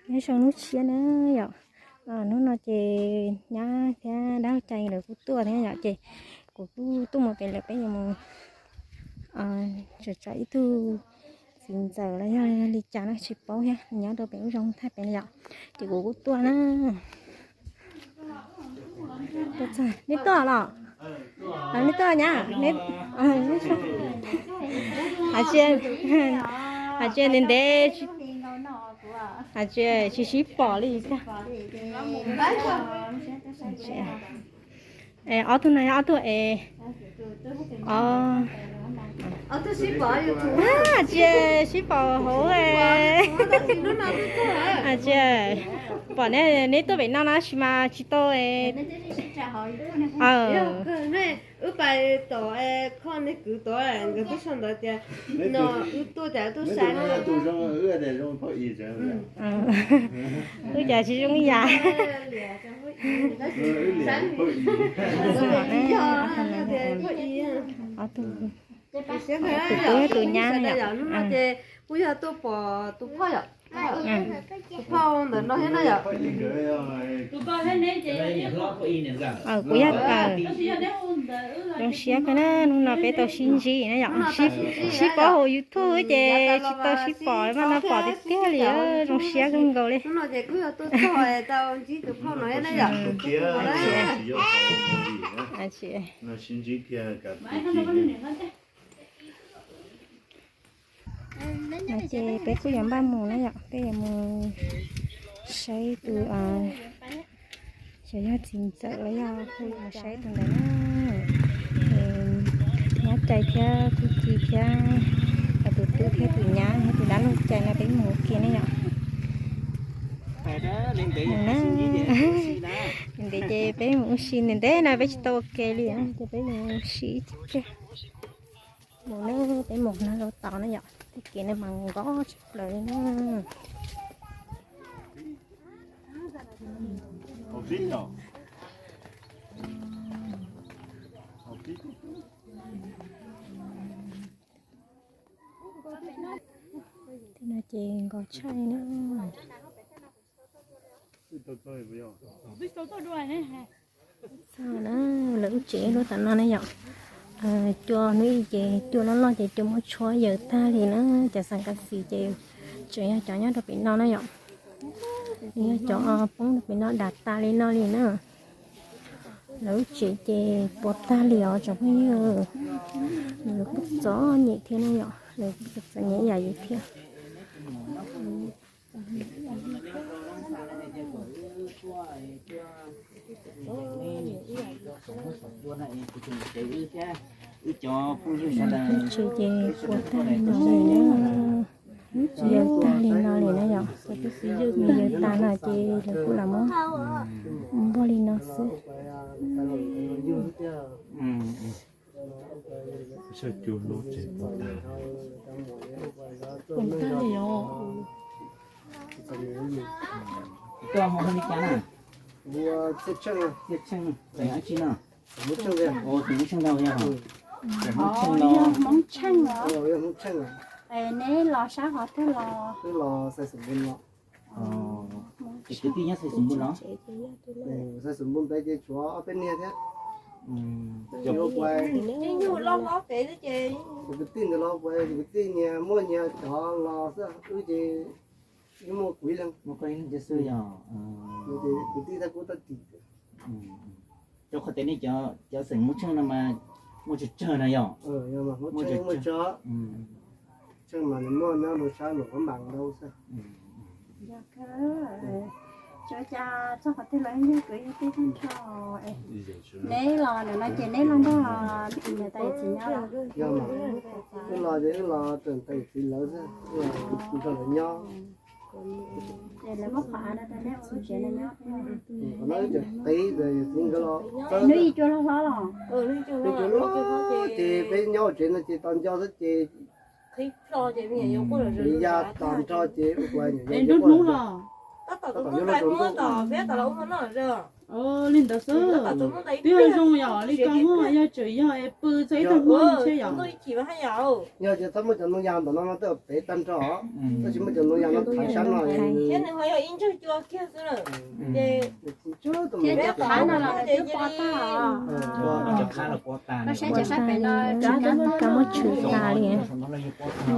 Nyob zoo hnub tshiab na yom. Hnub no ces nyab thiab dab laug Cai lawv kuj tuaj thiab yom, ces kuv kuj tuaj mus pem lawv peb yuav mus tso ib tug txiv ntxawm los yog li cas no tsis paub thiab, nyob rau pem lub zos Thaib pem yom, ces kuv kuj tuaj na. Neb tuaj los? Neb tuaj nyab? Hais tsis, hais tsis ntev ntev, hais tsis sib pom li. Ob tug no yog ob tug es, hais tsis sib pom hauv, hais tsis pom neb, neb tuaj pem no no tab sis mas tsis tau. Wb pais tom khoj neb kwv tod, nkawd twb sau ntawv tias no wb tuaj cas wb tuaj sai. Wb cas tsis zoo yam. Ob tug, tus tub tus nyab no yom. Kuj yog tuaj pom tus phauj yom. Tus phauj ntawm no thiab na yom. Kuv yog, zoo siab kawg na, hnub no peb tau sib ntsib na yom. Sib paub hauv YouTube ces tsis tau sib pom, mas no pom tiag tiag li, zoo siab kawg nkaus li. No ces peb kuj yuav npaj mus na yom, peb yuav mus saib tus, xyov yog txiv ntxawm los yog kuj yuav mus saib tus ntawd na. Nyab Cai thiab tub Ci thiab tus tub thiab tus nyab thiab tus dab laug Cai no peb mus ua ke ne yom. Mus na, ntev ces peb mus ua si, ntev ntev no peb tsis tau ua ke li, ces peb mus ua si ib chim tseg. Mus na, peb mus no rau tod na yom, tej kev no mas nkoj tshaj plaws li na. Tej no ces nkos tshaj li na. Txog na, lawv lub tsev lub tom no na yom. Cua hnub ib ces cua loj loj ces cua muab tshuab yaws tag li na. Cov xeem kas xis ces tseem yog cov nyob rau pem no na yom. Yog cov poob rau pem no dam tas li no li na. Lawv lub tsev ces puas tag li os tsoom phooj ywg. Lawv kuj txom nyem thiab na yom, lawv kuj txom nyem ib yam yus thiab. Lub tsev ces puas tag li no li na. Yaws tag li no li na yom. Yaws tas no ces lawv kuj lam muab npuaj li no xwb. Koj hu li cas na? Txiaj Tsheej. Txiaj Tsheej, tseem dab tsi no? Tseem Hmoob Tsheej ntag yog? Tseem Hmoob Tsheej no. Yog Hmoob Tsheej. Es neb los sab qhov twg los? Twb los Xais Xus Npun los. Ces kwv tij nyob Xais Xus Npun los? Xais Xus Npun pem ces tshuav ob peb niag thiab. Ces ua kuv, tus kwv tij ntawd los kuv, tus kwv tij nyias muaj nyias cov los xwb, wb ces wb muaj kuv ib leeg. Muaj koj ib leeg xwb yog? Ces kwv tij tab kuv tab tim. Rau qhov tias nej cov xeem Hmoob Tsheej no mas muaj tsawg tsawg no yog? Muaj tsawg, Tsheej mas nws muaj nyob rau sab Luam Phab Npas ntau xwb. Tsuas cas txog qhov twg los yog kwv yog tij tag nrho. Neb los ntawm no ces neb los nrog niam tais yawm txiv nyob los? Yog mas, wb los ces wb los nrog niam tais yawm txiv lawv xwb, wb los nrog lawv nyob. Qhov no wb tseem qev ntawd yawm txiv nkawd los txawb. Hnub ib cua hlob hlob los? Hnub ib cua hlob ces peb nyob hauv tsev no ces tos nco xwb ces ya tos nrho ces ua kuv niam yau nrog hnub los. Tab tom nyob lub tsev ntuj. Li ntawd xwb. Twb yog zoo yom, li ko yog tseem yog es pw txog ib tag hmo thiab yom. Yog ces txhob muaj cov ntoo yas ntawm no no tej pem tag nrho, tab sis muaj cov ntoo yas no thaiv sab no. Thiab nws ho yog ib ntsawg cua kiag xwb na. Ces cov qhab no los nws twb pov tag os. Koj saib cov sab pem no, cov muab tshwm tas li,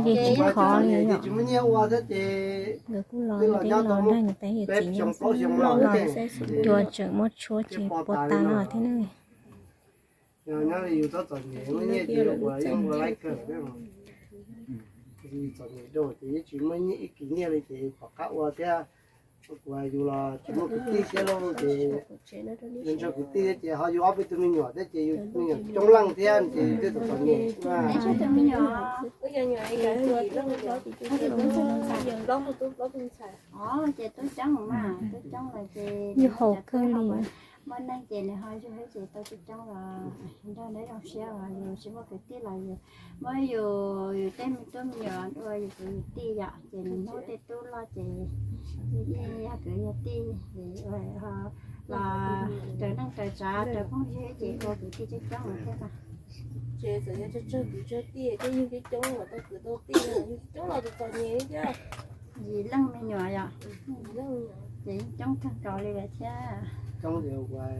ces tsis khov li yom. Nkawd kuj los, los nrog niam tais yawm txiv nyob xwb, cua tseem muab tshuab ces puas tas no thiab ne. Txom nyem, txom nyem rau ces yeej tsis muaj ib kis nyiaj li ces pom qab ua thiab. Kuv yus los tsis muaj kwv tij thiab lauj ces yus ntshaw kwv tij thiab ces ho yus ob peb tug me nyuam thiab ces yus me nyuam coob leej thiab ces twb txom txom nyem. Ces tub coob mas, tub coob lawm ces muaj neej ces nws ho yug thiab ces tau tub coob los nrog neb zoo siab os, yus tsis muaj kwv tij los yus muab yus, yus tej me tub me nyuam ua yus kwv yus tij yom, ces nws hnub tej tub loj ces yeej yog kwv yog tij, los raws neej raws tsav raws phooj ywg ces ua kwv tij coob coob lawm thiab. Ces txawm yog tsawg kwv tsawg tij tej yug coob coob los tau kwv tau tij, yug coob los txom txom nyem thiab. Yim leej me nyuam yom, ces yeej coob kawg nkaus li lawm thiab. Coob ces uas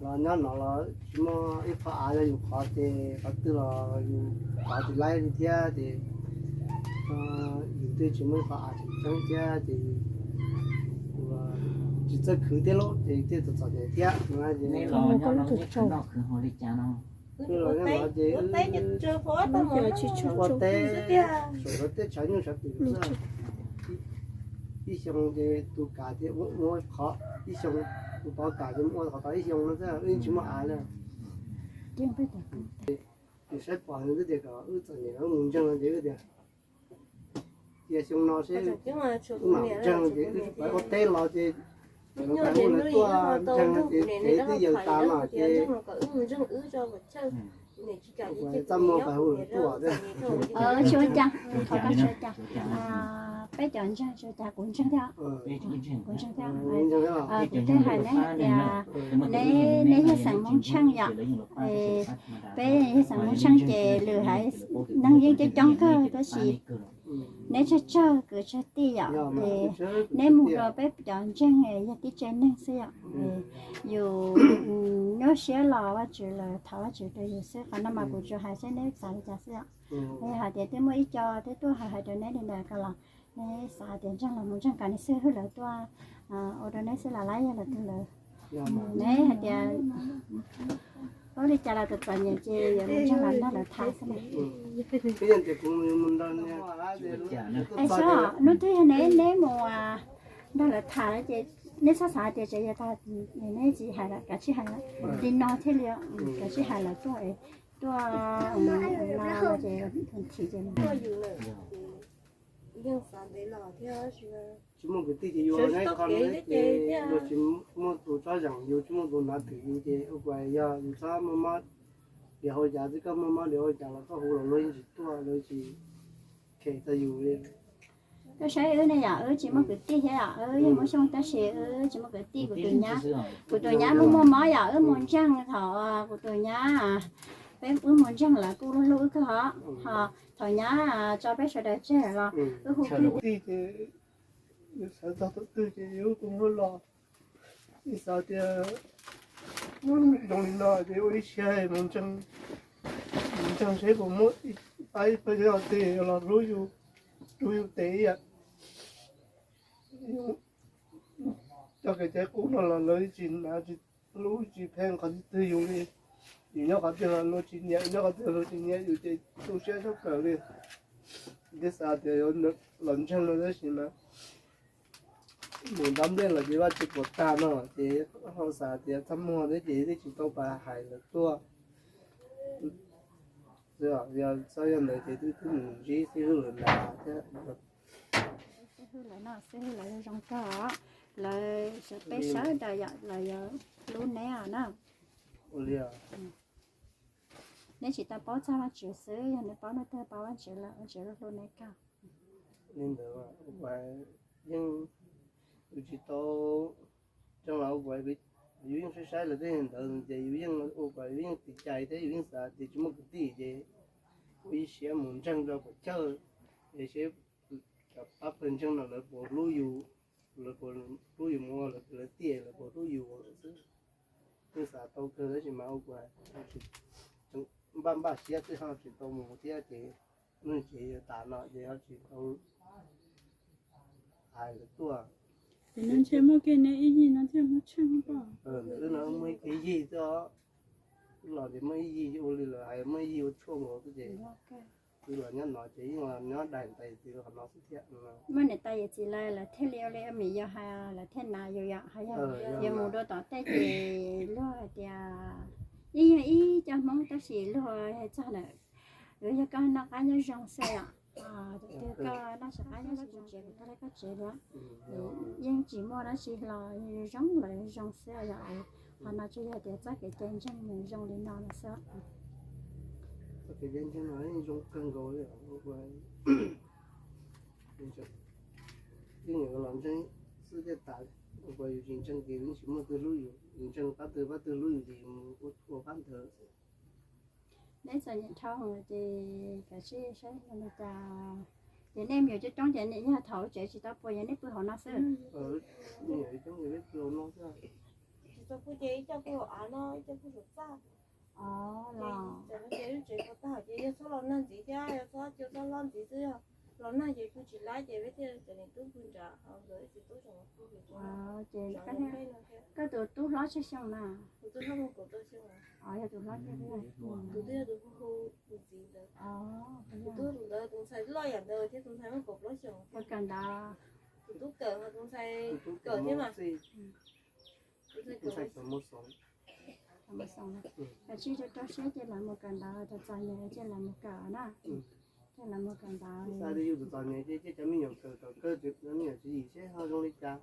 los nyob no los tsis muaj ib qho av, yog yus qhov ces qhov twg los yus qhov tsis laib li thiab ces yus twb tsis muaj ib qho av tseem ceeb thiab ces tsis txawj khwv thiab lauj ces thiaj txom txom nyem thiab. Neb los nyob no neb khwv noj khwv haus li cas no? Wb los nyob no ces wb ua teb, suav teb tshav nyuj tshav twm xwb. Ib xyoo ces tus kam ces muab qhov, ib xyoo tus tod kam ces muab qhov tod ib xyoo no xwb, wb yeej tsis muaj av li. Ces saib pom nws twb tias kom wb txom nyem wb mus ntseeg no ces wb tias cia xyoo no seb wb mam ntseeg ces wb ua teb los ces ua lawv tuaj ntseeg ces kev twb yaws tas no ces txaj muag pais hu lawv tuaj thiab. Tsis ua cas, thov koj tsis ua cas. Peb cov ntseeg tsis ua cas, kuv ntseeg thiab. Kuv ntseeg thiab. Kuv twb hais neb hais tias neb, neb yog xeem Hmoob Tsheej yom. Peb yog xeem Hmoob Tsheej ces lwm haiv neeg yeej coob coob kawg tab sis neb tsawg tsawg kwv tsawg tij yom, es neb mus rau peb cov ntseeg yog tib tsev neeg xwb yom. Yus nyuaj siab los Vajtswv lawm, thov Vajtswv rau yus xwb. Qhov no mas kuv tsuas hais seb neb xav li cas xwb yom. Es hais tias twb muaj ib co twb tuaj hais hais rau neb li ntawd ko los neb xav tias ntseeg los mus ntseeg, kom neb xib hwb lawv tuaj ua rau neb xwb los lawv yog lawv tus lawv. Neb hais tias paub li cas los txom txom nyem ces yuav mus ntseeg los nrog lawv tham xwb na. Es xyov hnub twg yog neb, neb mus nrog lawv tham lawm ces neb txhob xav tias tseem yog tag, neb tsis hais lawm, kav tsij hais lawm. Li no thiaj li, kav tsij hais lawm tuaj, tuaj no ces thim ces tsis muaj kwv tij ces yus neb qho no ces luag tsis muaj tus tsob zeem yus, tsis muaj tus hnav twm yus ces ua kuas yog yus txhob muaj mob diam hau cas, twb koj muaj mob diam hau cas los koj hu los luag yeej tsis tuaj, luag tsis khem txog yus li. Koj saib wb ne yom, wb tsis muaj kwv tij thiab yom, wb yog Hmoob Xyooj tab sis wb tsis muaj kwv tij. Kuv tus nyab, kuv tus nyab muaj muaj mob yom, wb mus ntseeg thaum kuv tus nyab, peb wb mus ntseeg lawv kuj hlub wb kawg hos, ho thaum nyab tso peb sawv daws tseg los wb hu kwv tij ces yus xav txog thaum twg ces yus kuj muab los. Ib xav tias zoo li no ces ua ib siab mus ntseeg, mus ntseeg seb puas muaj pab ib pawg yog tej los hlub yus, hlub yus tes ib yam. Cov kev cai qub no los lawv tsis hnav tsis hlub tsis pheej qhov twg yus li. Yus nyob qhov twg los luag tsis nyiam, yus nyob qhov twg luag tsis nyiam yus ces tu siab tshaj plaws li. Thiaj xav tias yuav los ntseeg no tab sis mas mus ntab nplej los ces Vajtswv puas tag no ces ho xav tias txaj muag thiab ces twb tsis tau pas hais lawv tuaj. Yog txhob yog ntawd ces twb twb mus ntsib xib hwb lawm ntag thiab. Xib hwb lawv no, xib hwb lawv zoo kawg os. Lawv peb sawv daws yom, lawv yuav hlub neb os na. Neb tsis tau paub txog Vajtswv xwb, yog neb paub hnub twg paub Vajtswv lawm, Vajtswv hlub neb kawg. Li ntawd yeej, wb tsis tau, tseeb los kuv Yus yeej saib saib lawv tej ntawd ces yus yeej ua kom yus yeej tiv cai thiab yus yeej xav tias tsis muaj kwv tij ces ua ib siab mus ntseeg rau puas chawj, es seb cov pab pawg ntseeg no lawv puas hlub yus, lawv puas hlub yus mus ua lawv tiam, lawv puas hlub yus xwb. Yeej xav tau kawg tab sis mas ua kuv npaj npaj siab xwb ho tsis tau mus thiab ces, ces tas no ces ho tsis tau hais lawv tuaj. Ces no ntshe muaj kiag neb ib yig no thiaj muaj tsheej pob. Wb no muaj ib yig xwb os, wb los ces muaj ib yig ua li lawv hais muaj ib yig ua tshuaj nkaus xwb ces wb los nyob no ces yeej los nyob daim ntais txiv qhov no xwb thiab. Muaj niam tais yawm txiv lawv, lawv thiaj li ua li me yog hais lawv thiaj hnav yus yom, ho yog yus mus dua tom tej ces luag hais tias yeej yog ib co Hmoob tab sis luag txog ntawm, luag yog koj noj qab nyob zoo xwb yom. Tus twg koj noj qab nyob zoo tsev kuv tuaj laij koj tsev dua, yeej tsis muaj dab tsi los zoo los zoo xwb yom. Qhov no tsuas yog tias txoj kev cai ntseeg nws zoo li no lawm xwb. Txoj kev cai ntseeg no zoo kawg nkaus li. Yeej yuav los ntseeg xwb thiaj tas, ua yus tsis ntseeg ces yeej tsis muaj twg hlub yus, yus ntseeg pab twg pab twg hlub yus ces mus ua qab ntawd xwb. Neb txom nyem dhau ces kav tsij saib li cas. Ces nej me nyuam coob coob ces yog thaum tsev tsis tau pua ces nej pw hauv no xwb. Tsis tau pw ces ib co pw hauv av no, ib co pw saum txaj. Ces lub tsev puas tag ces yog txhob los nag ntxiv thiab yog txhob cua txhob hlob ntxiv xwb, yog los nag ces pw tsis laib ces peb thiaj cov niam tub pw nrad, nkawd tsis tub tseem pw ces. Koj tus tub hlob tsawg xyoo na? Tus tub hlob muaj kaum rau xyoo. Yog tus hlob, tus twb yog tus hu tus txiv ntawd. Tus tub tus ntawd tus ntxhais loj yam ntawd thiab tus ntxhais muaj kaum plaub xyoo. Tus tub kawm, tus ntxhais kawm thiab mas. Tus ntxhais kawm. Kav tsij rau rau siab ces lam mus kawm ntawv, txom nyem ces lam mus kawm na. Ces lam mus kawm ntawv. Xav tias yus txom nyem ces cia cov me nyuam kawm kom kawg, cov me nyuam tswv yim seb ho zoo li cas.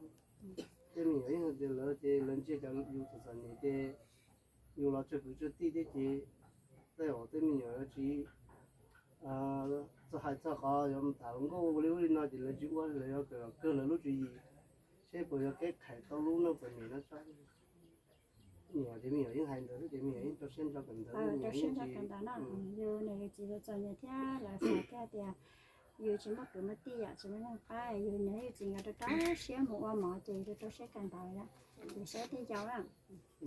Tej me nyuam yeej hais tias lawv ces lawv ntsia cov yus txom txom nyem ces yus los tsawg kwv tsawg tij thiab ces tej zaum tej me nyuam yuav tsis txog hais txog qhov yuav tham hluas nkauj ua li ub li no ces lawv tsis ua, lawv yuav kawm kom kawg lawv lub tswv yim seb puas yuav keb khais tau lub neej txom nyem no tso. Me nyuam ces me nyuam yeej hais ntawd xwb ces me nyuam yeej rau siab ntso kawm ntawv, rau siab ntso kawm ntawv na. Yus niam yus txiv txom nyem thiab lawv xav kiag tias yus tsis muaj kwv muaj tij yom, tsis muaj neeg pab, yus niam yus txiv nkawd rau rau siab mus ua mov ces yus rau rau siab kawm ntawv yom, ces saib tej yau na.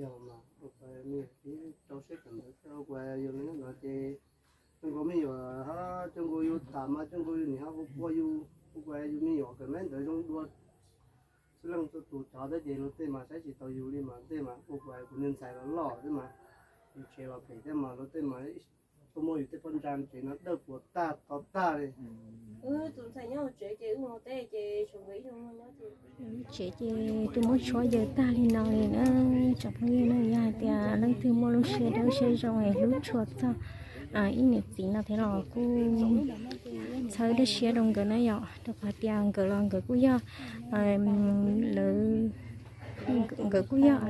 Yog mas, rau siab kawm ntawv thiab ua yus li no ces coj nkaus me nyuam, coj nkaus yus tham mas coj nkaus yus niam ho ua yus, ua yus me nyuam kawm me ntawv zoo dua xwb leej txhua tus cov thiab ces luag tej mas saib tsis taus yus li mas tej mas ua kuv niag ntxhais los loj thiab mas yus tsev los phem thiab mas luag tej mas tuaj muab yus tej pob ntsa tsev no dawj puas tag to tag li. Tus ntxhais nyob hauv tsev ces wb mus teb ces tshuav nkawd ib leeg nyob ces, tsev ces tus muab tshuav yawg tag li no li na. Tsoom phooj ywg na, yog hais tias leej twg muaj lub siab dawb siab zoo es hlub tshua txog ib niam txiv no thiab los kuj txhawb dawb siab rau nkawd na yom, rau qhov tias nkawd los nkawd kuj yog, lawv, nkawd kuj yog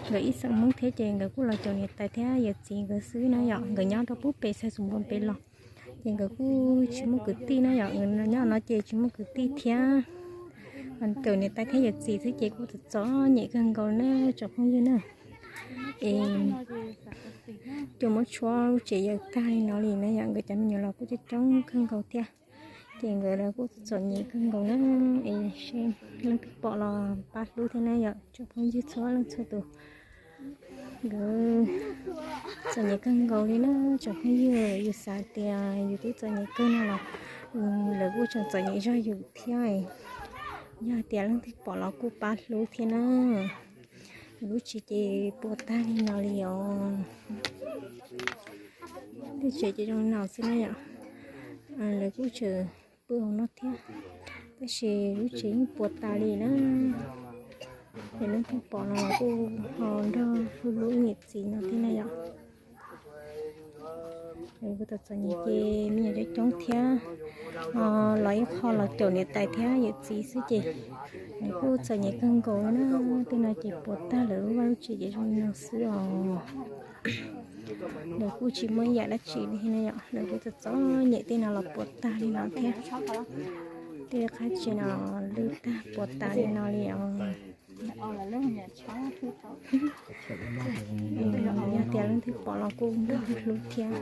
nkawd ib xeem Hmoob thiab ces nkawd kuj los caum niam tais thiab yawm txiv nkawd xwb na yom. Nkawd nyob rau pub pem Xais Xoom Npoos pem los ces nkawd kuj tsis muaj kwv tij na yom. Nyob no ces tsis muaj kwv tij thiab, caum niam tais thiab yawm txiv xwb ces kuj txom txom nyem kawg nkaus na tsoom phooj ywg na. Es tus muab tshuab lub tsev yawg tag li no li na yom, nkawd cov me nyuam los kuj coob coob kawg nkaus thiab. Ces nkawd los kuj txom nyem kawg nkaus na. Es seb leej twg pom los pab hlub thiab na yom, tsoom phooj ywg txhua leej txhua tus. Nkawd txom nyem kawg nkaus li na tsoom phooj ywg, yus xav tias yus twb txom nyem kawg no los lawv kuj tseem txom nyem zog yus thiab. Yog tias leej twg pom los kuj pab hlub thiab na. Lub tsev ces puas tag li no li os. Lub tsev ces zoo no xwb na yom. Lawv kuj tseem pw hauv no thiab, tab sis lub tsev yeej puas tas li na. Ces leej twg pom los kuj ho nrog hlub hlub niam txiv no thiab na yom. Kuj txom txom nyem ces me nyuam coob coob thiab, los ib qho los caum niam tais thiab yawm txiv xwb ces kuj txom nyem kawg nkaus na. Tej no ces puas tag, lawv lub vaj lub tsev ces zoo li no xwb os. Lawv kuj tsis muaj ib yam dab tsi li thiab na yom, lawv kuj txom txom nyem tej no los puas tag li no thiab. Tej qab tsev no lwj tag puas tas li no li os. Yog tias leej twg pom los kuj nrog hlub thiab.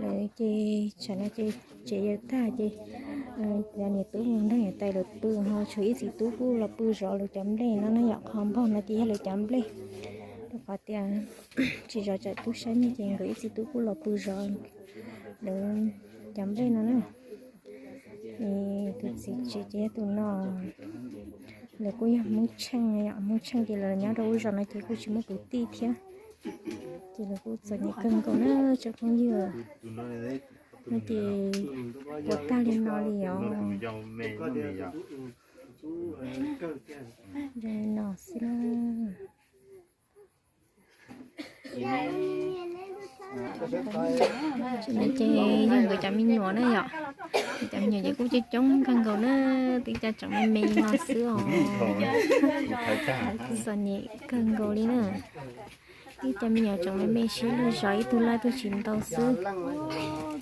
Lawv ces tsam no ces tsev yawg tag ces cov niam tub mus nrog niam tais lawv pw ho tshuav ib txiv tub kuj los pw zov lawv cov nplej no na yom. Qhov npog no ces yog lawv cov nplej, rau qhov tias tsis zov tsam tub saib nyeg ces nkawd ib txiv tub kuj los pw zov lawv cov nplej no na. Tus txiv tsev ces yog tus no, lawv kuj yog Hmoob Tsheej, Hmoob Tsheej ces lawv nyob rau lub zos no ces kuj tsis muaj kwv tij thiab, ces lawv kuj txom nyem kawg nkaus na tsoom phooj ywg. No ces puas tag li no li os. Li no xwb na. Tam no ces yog nkawd cov me nyuam na yom, nkawd cov me nyuam ces kuj coob coob kawg nkaus na, twb cov tseem me me no xwb os. Txom nyem kawg nkaus li na. Twb cov me nyuam tseem me me sib luag zov ib tug laj ib tug tsis ntau xwb,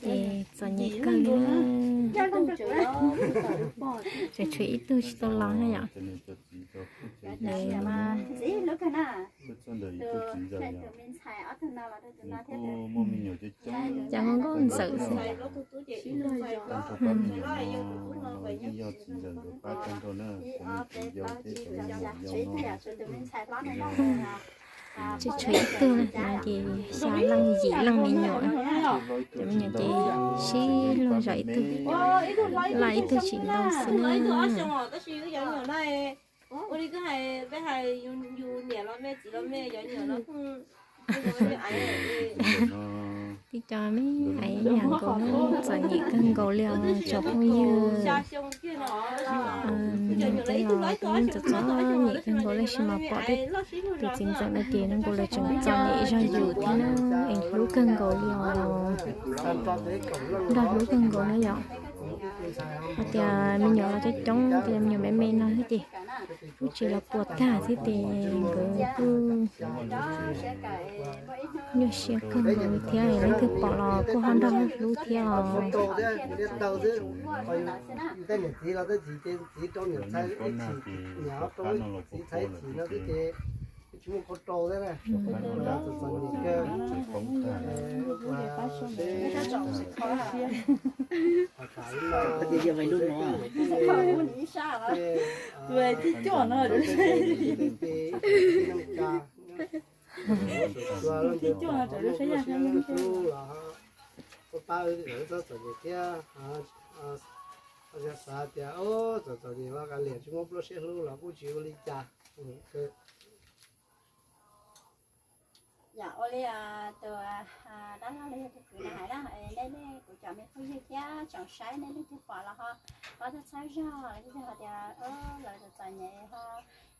ces txom nyem kawg li na. Tseem tshuav ib tug tsis tau los na yom. Cas nkauj nkauj ntxawm xwb. Tseem tshuav ib tug na, ces xya leej yim leej me nyuam, cov me nyuam ces sib luag zov ib tug laj ib tug tsis ntau xwb na. Tib co me aiv yam nkaus na, txom nyem kawg nkaus li os tsoom phooj ywg. Txom txom nyem kawg nkaus, tab sis mas pom tej tus txiv ntxawm no ces nkaus lawv tseem txom nyem zog yus thiab na, es hlub kawg nkaus li os. Nrog hlub kawg nkaus na yom. Hais tias me nyuam los coob coob, tab sis me nyuam me me no thiab ces kuj tsis los puas tag thiab ces nkawd kuj nyuaj siab kawg nkaus li thiab, leej twg pom los kuj ho nrog hlub thiab os. Ua pab wb txhob txom nyem thiab. Xav tias txom txom nyem los kav liam, tsis muaj pluaj siab hlub los kuj tsis ua li cas. Yam ua li tus dab laug los yog tus kwv na hais na, nej, nej kuv cov me phooj ywg thiab tsoom saib nej leej twg pom los ho pab txhawb txhawb zog, los yog hais tias lawv txom txom nyem ho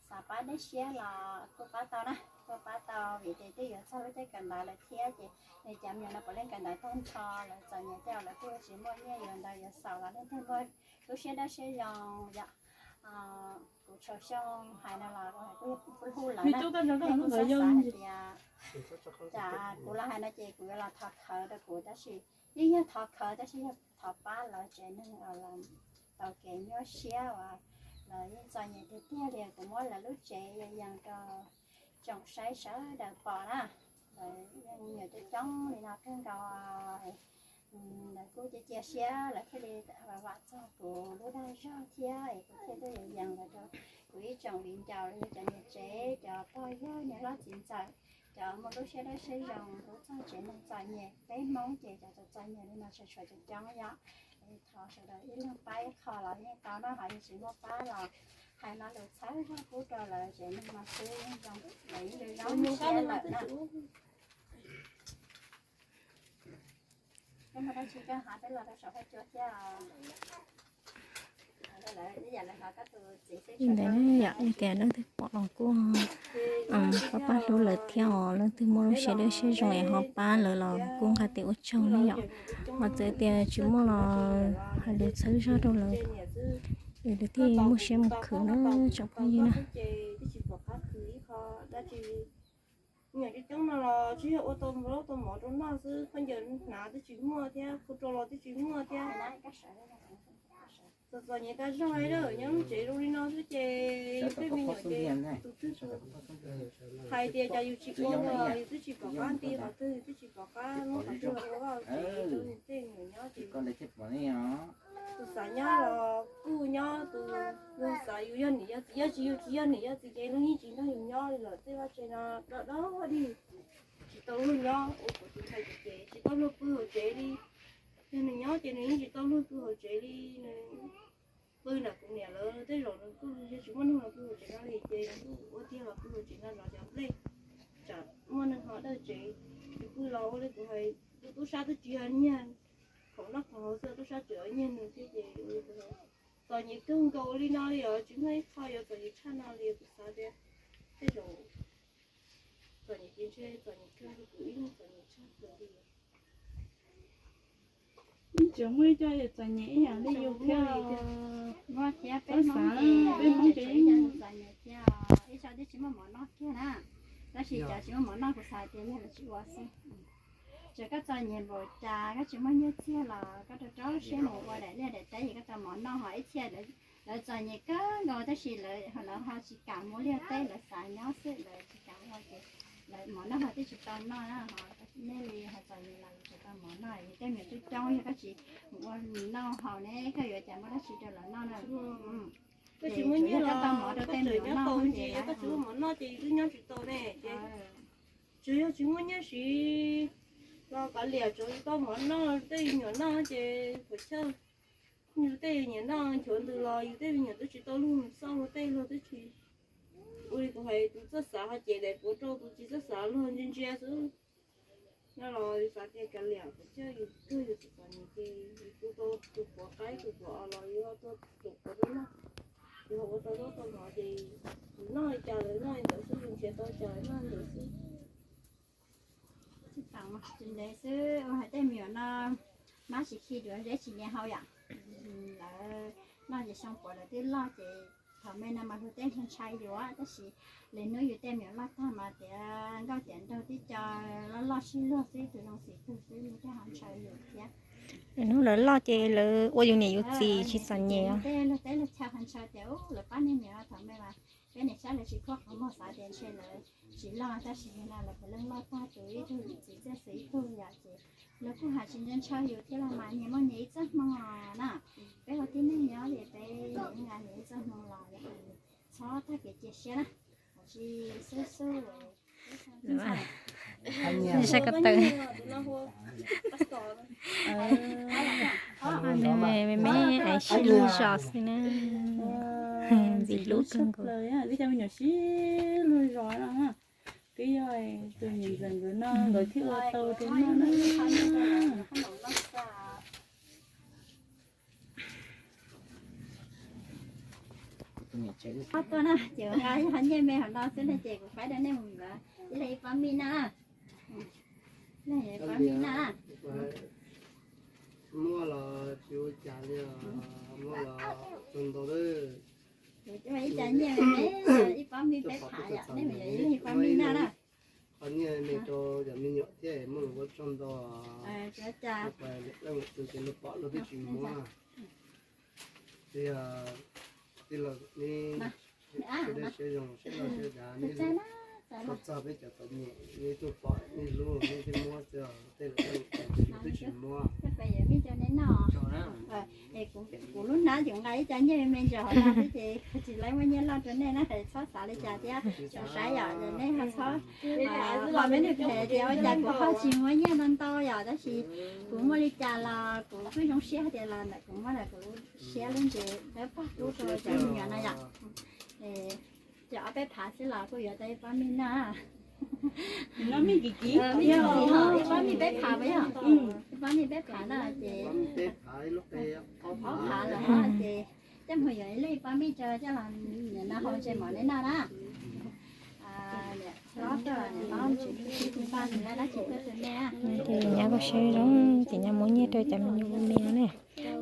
xav pab nej siab los kuj pab tau na, kuj pab tau vim ces twb yuav txog lub caij kawm ntawv lawm thiab ces nws cov me nyuam no puav leej kawm ntawv tag nrho, lawv txom nyem tej lawv kuj tsis muaj nyiaj yuav ntawv yuav xaus los leej twg muaj lub siab dawb siab zoo yom. Kuv Tshauv Xyooj hais no los kuj hu lawv na, kuj xav xav hais tias, cas kuv los hais no ces kuv yuav los thov khawv rau kuv tab sis yeej yog thov khawv tab sis yog thov pab lawv tsev neeg uas tau kev nyuaj siab uas lawv yeej txom nyem tiag tiag li. Kuv muab lawv lub tsev yees rau tsoom saib sawv daws pom na, lawv yeej me nyuam coob coob li no kawg nkaus. Lawv kuj cia cia siab lawv thiaj li vam txog kuv lub dag zog thiab es kuv thiaj tuaj yees lawv rau kuv ib tsoom viv ncaus los yog cov niam tsev, cov pog yawg, niam hlob txiv ntxawm, cov muaj lub siab dawb siab zoo hlub txog tsev neeg txom nyem. Peb Hmoob ces cov txom txom nyem li no tseem tshuav coob coob yom. Thov sawv daws ib leeg pab ib qho los yeej tau no, ho yog tsis muaj pab los hais lo lus txhawb zog pub rau lawv tsev neeg no xwb yeej zoo, lawv yeej zoo siab lawm na. Koj muaj dab tsi koj hais peb los rau saum huab cua thiab. Li ntawd na yom, yog tias leej twg pom los kuj pab pab hlub lawv thiab os, leej twg muaj lub siab dawb siab zoo es ho pab lawv los kuj nqa tes ua tsaug na yom. Ho txawm tias tsis muaj los hais lus txhawb zog rau lawv, es lawv thiaj muaj siab mus khwv na tsoom phooj ywg na. Nyuam coob coob no los tsis yog ua tau nplob tau mov rau noj xwb, khaub ncaws hnav twb tsis muaj thiab, khu rau los twb tsis muaj thiab. Txom txom nyem tas zog li lawm, nyob lub tsev zoo li no xwb ces tej me nyuam ces tus twg tus hais tias cas yus tsis ua, yus twb tsis pom qab nti qhov twg, yus twb tsis pom qab muab qhov twg los ua vaj ua tsev rau tej me nyuam nyob ces tus xav nyob los kuj nyob, tus xav yus yog niam yog txiv, yog tsis yus tsis yog niam yog txiv ces luag yeej tsis nrog yus nyob li lawm. Tej vaj tsev no do do dig, tsis tau luag nyob, ua kuv tus ntxhais ces tsis tau luag pw hauv tsev li. Yog nws nyob ces nws yeej tsis tau luag pw hauv tsev li, nws pw nram kuv niam lawv tej zaum nws kuj yog tsis muaj neeg los pw hauv tsev no li ces nws kuj ua tiag los pw hauv tsev no zov cov nplej, tsam muaj neeg ho dawj tsev. Nws pw los ua li kuv hais, tus tub sab twb tsis yog nyiag khoom noj khoom haus xwb, tub sab tseem nyiag nws thiab ces ua li kuv hais, txom nyem kawg nkaus li no li os, tsis muaj ib qho yuav txom nyem tshaj no li. Kuv xav tias tej zaum txom nyem ces ntshe txom nyem kawg li, kuv ib leeg txom nyem tshaj plaws li. Tseem muaj ib co txom nyem ib yam li yus thiab. Muaj thiab, peb Hmoob ces peb Hmoob ces txom nyem thiab, ib co twb tsis muaj mov noj kiag na. Tab sis cov tsis muaj mov noj kuv xav tias yog lawv tsis ua xwb. Txawm koj txom nyem npaum cas, koj tsis muaj nyiaj txiag los koj rau rau siab mus ua daim liaj daim teb es koj tau mov noj. Ho ib txhia lawv txom nyem kawg nkaus tab sis lawv ho tsis kam mus liaj teb, lawv xav nyob xwb, lawv tsis kam ua ces lawv mov noj ho twb tsis tau noj na. Ho nej li ho txom nyem los tsis tau mov noj, tej me nyuam coob coob, yog koj tsis mus ua noj haus ne koj yuav cas muaj dab tsi rau lawv noj na. Koj tsis muaj nyiaj los koj tseem nyob tau ces koj tsis muaj mov noj ces yus twb nyob tsis tau ne ces tsuas yog tsis muaj nyiaj siv los kav liam tsuav tau mov noj tej me nyuam noj ces puas chawj. Yus tej me nyuam noj nchuav ntws los yus tej me nyuam twb tsis tau luag xauj luag tej, luag twb tsis ua li kuv hais, tus txawj xav ho ces daim puav rau, tus tsis txawj xav luag ntsia ntsia xwb. Nyob los yus xav tias kav liam puas chawj, yus kawg yus txom txom nyem ces yus tu tau tus puav qaib tus puav os los yus ho tuaj tus puav rau noj. Yus ho ua tau zaub tau mov ces yus noj li cas lawv noj li ntawd xwb, yus nrhiav tau li cas lawv noj li ntawd xwb. Tsis ntev xwb ua hais tej me nyuam no mab tsis khi duav zeb tsis nyiam hau yom. Lawv noj ces xyoo puav lawv twb loj ces thaum me no mas luag tej ntshai ntshai yus tab sis lwm hnub yus tej me nyuam loj tag mas tiav nkauj tiav nraug tib co loj loj sib luag xwb, tus zoo xim tug xwb luag tej ho ntshai yus thiab. Lwm hnub lawv loj ces lawv ua yus niam yus txiv tsis txom nyem. Tej luag teb luag chaw ho ntshai tias lawv pab niag niam no thaum me mas peb niam saib lawv tsis khuab qhov muag xav tias ntshe lawv tsis loj tab sis no lawv puav leej loj tag tus ib tug yus txiv txawj xwm ib tug yom ces luag kuj hais tsis ntshaw ntshaw yus thiab los mas nyias muaj nyias ib txoj hmoo na. Peb ua tib neeg nyob ces peb nyias nyias ib txoj hmoo los txhob tag kev cia siab na. Tsis xub xub Saib ko taw. Me me ais sib luag zos xwb na. Ntxim hlub kawg nkaus. Twb yog tus niam ntxawm nkawd no nkawd thiaj ua tau rau noj na. Ob tuaj na ces nqa yog nyiaj me hauv no xwb ne ces kuv faib rau nej mus yuav ib leeg ib pob mij na. Ib leeg ib pob mij na. Muaj los tsis ua cas li, muaj los tsaug ntau lawm. Kuv ib co nyiaj me me, ib pob mij peb phav yom, nej mus yuav ib leeg ib pob mij na na. Qhov nyiaj me rau cov me nyuam thiab muaj los ua tsaug ntau. Ua cas leej twg ces luag pom luag twb tsis muab. Tij laug, nej siab zoo siab loj siab dav, nej txog txog peb cov txom nyem, nej tuaj pom nej hlub nej thiaj muab xwb, tej lawv twb tsis muab. Kuv lub hnab ces nqa ib co nyiaj me me ntsaws hauv no xwb ces tsis laib muab nyiaj loj rau nej na, txhob xav li cas thiab, txhob saib yom, nej ho txhob los peb nws phem tias ua cas kuv ho tsis muab nyiaj ntau ntau yom, tab sis kuv muaj li cas los kuv kuj zoo siab hais tias los ntawm kuv muab ntawm kuv siab lub ntev dawb paug pub rau cov me nyuam no yom. Ces ob peb phav xwb los kuj yuav tau ib pob mij na. Ib pob mij peb phav, ib pob mij peb phav na ces ob phav lawm ces coj mus yuav ib leeg ib pob mij rau coj los nim no hau ntses mov neb noj na. Ces nyab kuj siab zoo ces nyab muab nyiaj rau cov me nyuam me no ne.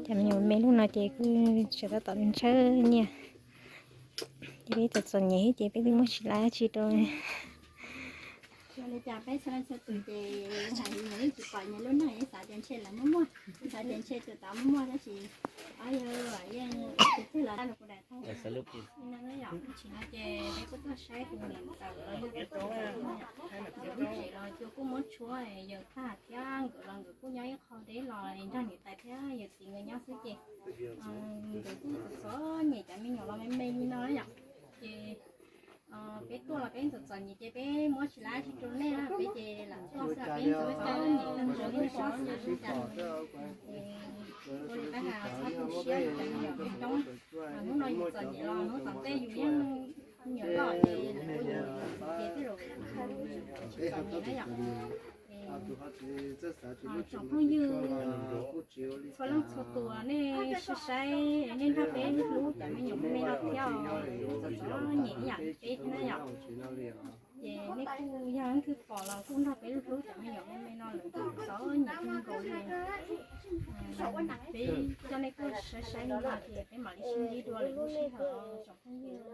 Cov me nyuam me lub no ces kuj tseem tab tom ntshaw nyiaj. Ces peb txom txom nyem ces peb twb muab tsis laiv dab tsi rau. Li cas peb txhua leej txhua tus ces yeej tsis pom nyias lub neej, yeej xav tias ntshe lawv muaj muaj, xav tias ntshe tus tod muaj muaj tab sis ob yawg yeej tus twg los los kuv daim thaij no yom. Tsis no ces peb kuj tuaj saib tus niam ntxawm los yog tus txiv ntxawm no yom. Lub tsev los cua kuj muab tshuab, yawg tag thiab nkawd los nkawd kuj nyob ib qho deb los nrog niam tais thiab yawm txiv nkawd nyob xwb ces nkawd kuj txom txom nyem cov me nyuam los me me li no yom. Ces peb tuaj los peb txom txom nyem ces peb muab tsis lab tsis rau nej, peb ces lam tuaj xwb, peb txom txom nyem tag nrho nej pom xwb. Ua li peb hais txhob tu siab, yus cov me nyuam coob coob, hnub no yus txom nyem los hnub tom ntej yus yeej nyuam loj ces lawv ua yus ces tej zaum tsis txom nyem na yom. Tsoom phooj ywg txhua leej txhua tus nej saib saib, nej nrog peb hlub cov me nyuam me me no thiab, txom txom nyem ib yam li peb thiab na yom. Ces nej kuj yog leej twg pom los kuj nrog peb hlub cov me nyuam me me no lawm, txom nyem kawg nkaus li. Peb coj nej tuaj saib saib li no ces peb mam li sib ntsib dua lwm lub sij hawm tsoom phooj ywg.